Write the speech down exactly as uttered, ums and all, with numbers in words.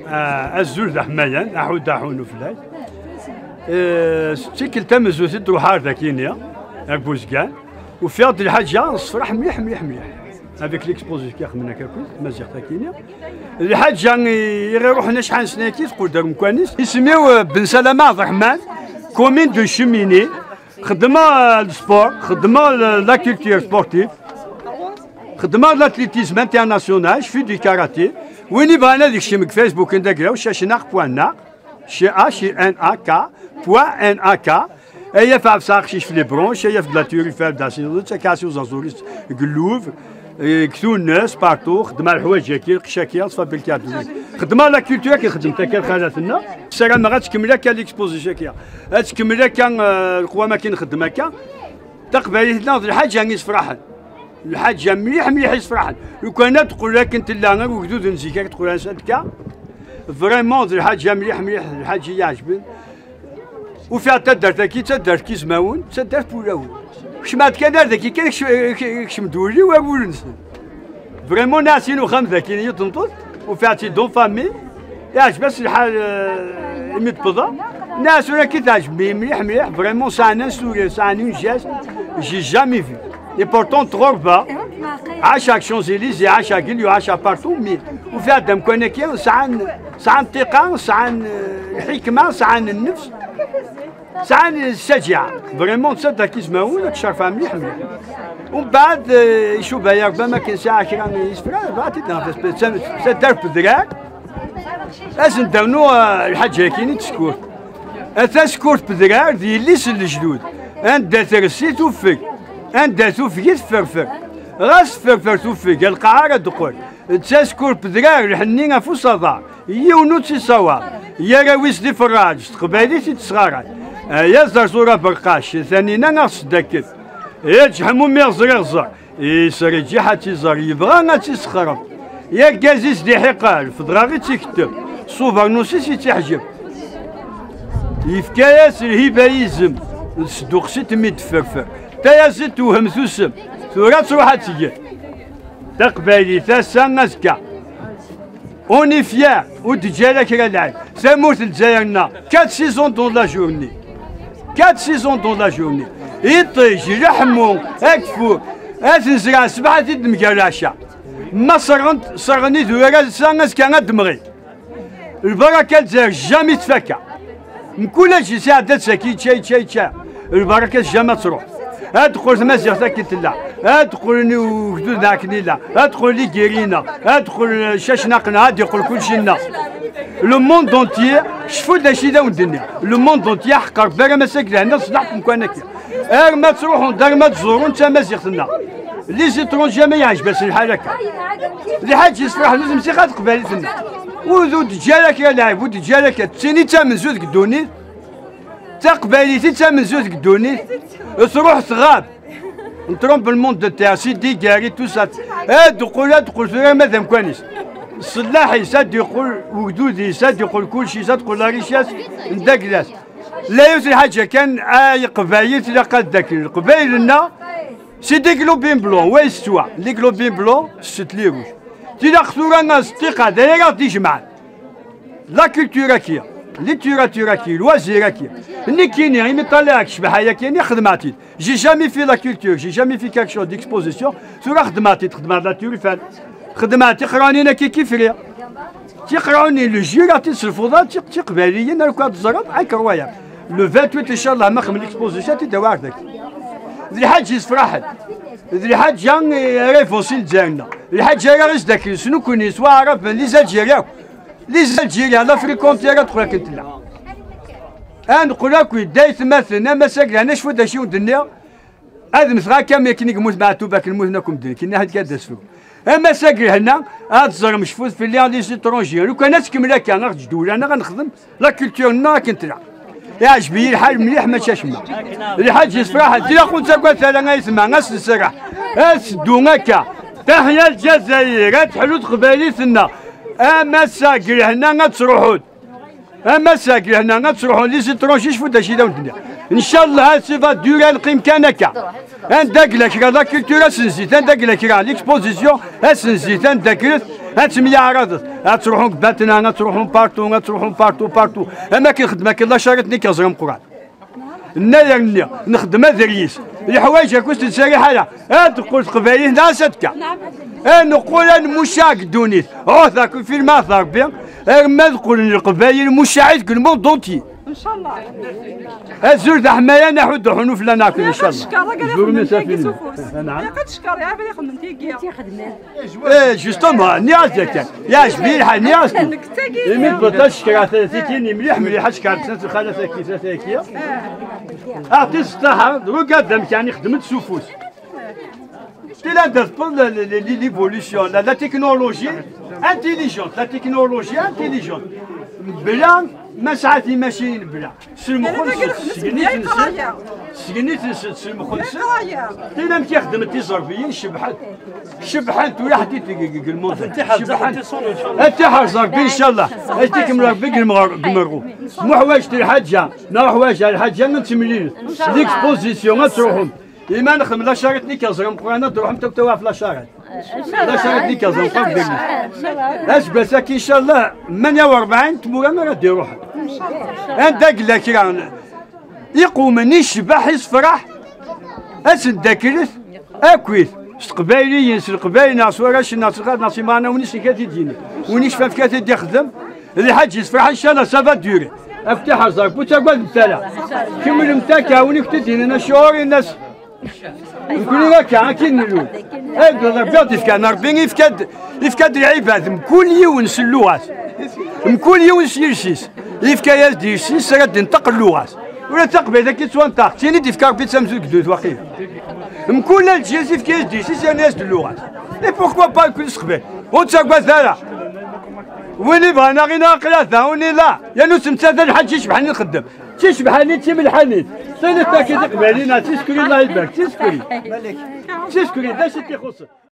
Ah, azul d aḥmayan, aḥud aḥun uflay. Eh, s tikkelt tamenzut i d-ruḥeɣ ar dakini, ar Buzgan. Ufiɣ-d lḥaǧa nessefraḥ mliḥ, mliḥ, mliḥ. Avec l'exposition i xedmen akka akkit tmaziɣt akini. Lḥaǧa i, i ɣ-iruḥen acḥal n snat-agi teqqel-d ar umkan-is. Isem-iw, eh, Ben Salama Abderrahman, commune de Cheminée. Xeddmeɣ, eh, le sport, xeddmeɣ le, la culture sportive. Xeddmeɣ l'athlétisme international, je fais du karaté. Win ibɣan ad ikcem deg Facebook n d agraw, cacnaq point nak, C H A C H N A K point N A K. Ay af ɛefseɣ aqcic f les bronches, ay af de la turifelle d asinḍu, d takɛasi uẓerẓur-is deg Louvre, eh, deg Tunes, partout, xeddmeɣ leḥwayeǧ-agi, lqecc-agi, ttfabrikaɣ-d. Xeddmeɣ la culture akken xeddment akka lxalat-nneɣ. Ssarameɣ ad tkemmel akka l'exposition-agi. Ad tkemmel akka, eh, leqwam akken nxeddem akka. Taqbaylit-nneɣ d lḥaǧa i yesfraḥen. Lḥaǧa mliḥ, mliḥ i yesfraḥen. Lukan ad teqqel akken tella, ar ugdud n zik, ad teqqel ansa tekka. Vraiment, d lḥaǧa mliḥ, mliḥ, d lḥaǧa i yi-iɛeǧben. Ufiɣ taddart-agi, d taddart n yizmawen, d taddart n wulawen. Kecmeɣ-d kan ar dagi kan, kecm-, kecm-d wul-iw ar wul-nsen. Vraiment, nniɣ-as i uxxam dagi, i tmeṭṭut, ufiɣ-tt-id en famille. Iɛǧeb-as lḥal, eh, imi d-tewweḍ. Nniɣ-as ula akka teɛǧeb-iyi mliḥ, mliḥ. Vraiment, sɛan un sourire, sɛan une geste, j'ai jamais vu. Et pourtant, tɣurba, ɛac ar Champs-Élysées, ɛac ar Gilio, ɛac ar partout, mais ufiɣ-d amkan-agi, sɛan, sɛan ṭṭiqa, sɛan, eh, lḥikma, sɛan nnefs. Sɛan ccajɛa. Vraiment, d taddart n yizmawen, ad tcerfeɣ mliḥ, mliḥ. Umbeɛd, eh, icuba-yaɣ, bam akken sɛiɣ kra n yisefra, bɣiɣ ad t-id-nɣef, d taddart n Pedrar. Ad sen-d-rnu, eh, lḥaǧa-agi-nni d tsekkurt. Ata sekkurt Pedrar d yelli-s n lejdud. Anda tersi tuffeg. Anda tuffeg i tefferfer. Ɣas tefferfer tuffeg, a lqaɛa ara d-teqqel. D tasekkurt Pedrar, lḥenni af usaḍar. Yiwen ur tt-isawaḍ, i arraw-is d iferraǧ, s teqbaylit i tt-sɣaray. Ay aẓerẓur aberqac, tanina a ɣ-tesdakked. Eǧ ḥmu mi ɣẓer iɣẓer, isreǧiḥ ad tt-iẓer, yebɣa ad tt-isexreb. I argaz-is d iḥiqel, fedɣaɣ i tt-iketteb, s ubernus-is i tt-iḥjeb. Yefka-yas lhiba izem, d sduqsit mi d-tefferfer. Tayaziḍt tewhem tusem, tura ad truḥ ad tgel. Taqbaylit ass-a azekka. On est fiers, ur d-teǧǧi ara kra lɛib. Tamurt n Lezzayer-nneɣ, quatre saisons dans la journée. Quatre saisons dans la journée. Iṭij, leḥmu, ageffur. Ad t-nezreɛ ṣṣbeḥ, ad t-id-nemger leɛca. Ma serɣen-t, serɣen idurar ass-a, azekka ad d-temɣi. Lbaraka n Lezzayer, jamais tfakka. Mkul aǧis iɛedda-d saki, yečča, yečča, yečča. Lbaraka-s jamais ad truḥ. Ad teqqel tmaziɣt akken tella. Ad teqqel ugdud akken yella. Ad teqqel ligiri-nneɣ. Ad teqqel ccacnaq-nneɣ. Ad yeqqel kulci-nneɣ. Le monde entier, cfu d acu i d awen-d-nniɣ. Le monde entier, ḥeqqer bar amassag lehna ṣṣlaḥ n umkan-agi. Arma ttruḥun-d, arma ttẓurun d tamaziɣt-nneɣ. Les étrangers ma yeɛjeb-asen lḥal akka. D lḥaǧ yessefraḥen, ur temsix ad teqbaylit-nneɣ. Ur d-teǧǧi ara kra lɛib, ur d-teǧǧi ara kra. D tin i d tamenzut deg ddunit. D taqbaylit i d tamenzut deg ddunit. Truḥ tɣab. Ntrompe le monde de terre, si digari, tout ça. Ad teqqel, ad teqqel tura ma d amkan-is. Ṣṣellaḥ-is, ad d-yeqqel ugdud-is, ad d-yeqqel kulci-s, ad teqqel la richesse n dagla-s. La yiwet lḥaǧa kan, ay Qbayel, tilaq ad d-akken Leqbayel-nneɣ, c'est des globines blancs, wa yeswa, les globines blancs, c'est les rouges. Tilaq tura ad s-ṭṭiqa, d aya ara ɣ-d-ijemɛen. La culture-agi, littérature-agi, loisir-agi. Nekkini, imi ṭṭalaɛeɣ ccbaḥa-yagi, xedmeɣ-tt-id. J'ai jamais fait la culture, j'ai jamais fait quelque chose d'exposition. Tura xedmeɣ-tt-id, xedmeɣ-d la turifale. Xedmeɣ tiqraɛunin-agi kifri. Tiqraɛunin, le jus, ad tt-id-sselfuḍ, tiq-, tiqbayliyin, ara k-ad teẓreḍ, incroyable. Le vingt-huit, inchallah, ma xedmen l'exposition, ad t-id-awiɣ ɣer dagi. D lḥaǧa yessefraḥen. D lḥaǧa, eh, ara ifuṣin Lezzayer-nneɣ. D lḥaǧa ara ɣ-isdakken s nekkni, s Waɛraben, les Algériens. Les Algériens, l'Afrique entière, ad teqqel akken tella. Ad neqqel akk d aytmaten, am ass-agi, lehna cfu d acu i wen-d-nniɣ. Ad mmteɣ akka, mi akken i yemmut Meɛtub, akken mmuten akk medden, akken ahat kan d asefru. Am ass-agi lehna, ad teẓrem cfut fell-i les étrangers. Lukan ad tkemmel akka, ad ɣ-teǧǧ ddewla-nneɣ, ad nexdem la culture-nneɣ akken tella. Iɛǧeb-iyi lḥal mliḥ, mačči acemma. Lḥaǧ yessefraḥen, tilaq ur nettagad ara aytma, ad s-nserreḥ. Ad teddu akka. Taḥya Lezzayer, ad teḥlu teqbaylit-nneɣ. Am ass-agi lehna ad truḥu. Am ass-agi lehna ad truḥu, les étrangers, cfu d acu i d awen-d-nniɣ. Ncallah, ça va durer, ad neqqim kan akka. Anda yella kra la culture, ad s-nzid, anda yella kra l'exposition, ad s-nzid, anda yella Ad temyaɛraḍet, ad truḥum deg Batna, ad truḥum partout, ad truḥum partout, partout. Am akken xeddem akken la charrette-nni k-yeẓra Meqqran. Nnayer-nni, nxeddem aderyis. Leḥwayeǧ akk ur s-nettserriḥ ara. Ad teqqel teqbaylit d asadka. Ad neqqel ad nmucaɛ deg ddunit. Ɛuhd akk filmat d Rebbi, arma ad qqlen leqbayel mucaɛit deg le monde entier. Ncallah. Azul d aḥmayan, aḥud uḥunu fell-aneɣ, ncallah. Ncallah. Ncallah. Ncallah. Eh, justement, nniɣ-as-d akka. Yeɛjeb-iyi lḥal, nniɣ-as-d. Imi tebḍa tecekra tikin mliḥ, mliḥ, ad cekrent snat lxalat-agi, tlata-agi. Aɛṭi ṣṣeḥḥa, regarde amek yeɛni xedment s ufus. Tila d-tewweḍ l-, l-, l-, l'évolution, la, la technologie intelligente, la technologie intelligente. Bla ma sɛa timacinin, bla. S lmux-nsen, s tegnit-nsen, s tegnit-nsen, s lmux-nsen. Tila amek i xeddment tiẓerbiyin, cebḥent. Cebḥent, ur ḥedd i deg, deg lmund. Cebḥent. Ad tiḥerz Rebbi, ncallah. Ad tikem Rebbi deg lmeɣ-, deg lmerɣu. Muḥwaǧ lḥaǧa, neɣ ḥwaǧ lḥaǧa, ad temlilet. L'exposition, ad truḥem. Ima nexdem la charrette-nni k-yeẓra Meqqran, ad truḥem tok tok ɣef la charrette. La charrette-nni k-yeẓra Meqqran, deg aseggas-agi, ncallah, tmanya u rebɛin tmura ara d-iruḥen. Anda yella kra iqewmen, icbeḥ, isefraḥ, ad sen-ddaklet akkit s teqbayliyin, s leqbayel, neɣ s warrac-nneɣ, s lxaṭ, neɣ s imɣanawen-is, ad t-id-yini. Win icfan fkan ad t-id-ixdem, d lḥaǧ yessefraḥen, ncallah, ça va durer. Ad ken-iḥrez Rebbi, ur ttagademt ara. Kemmlemt akka, win i kent-id-yinin acuɣer, in-as. Nekkni akka, akken nlul. Anda Rebbi ad d-ifkan, Rebbi ifka-d, ifka-d lɛibad, mkul yiwen s lluɣa-s, mkul yiwen s yiles-is, ifka-yas-d yiles-is ara d-inṭeq lluɣa-s. Ula d taqbaylit akka yettwanṭaq, d tin i d-ifka Rebbi d tamzugdut waqila. Mkul lǧil ifka-yas-d yiles-is, yerna-yas-d lluɣa-s. Et pourquoi pas mkul s teqbaylit? Ur ttagad ara. Win ibɣan aɣ-ina aql-a da, win ila, yerna ur ttmettat ara lḥaǧ icebḥen i nxeddem. D ticebḥanin d timelḥanin. Tiliḍ taki d iqbayliyen, d tiskuri, Allah ibarek, d tiskuri. D tiskuri, d acu i t-ixuṣṣen?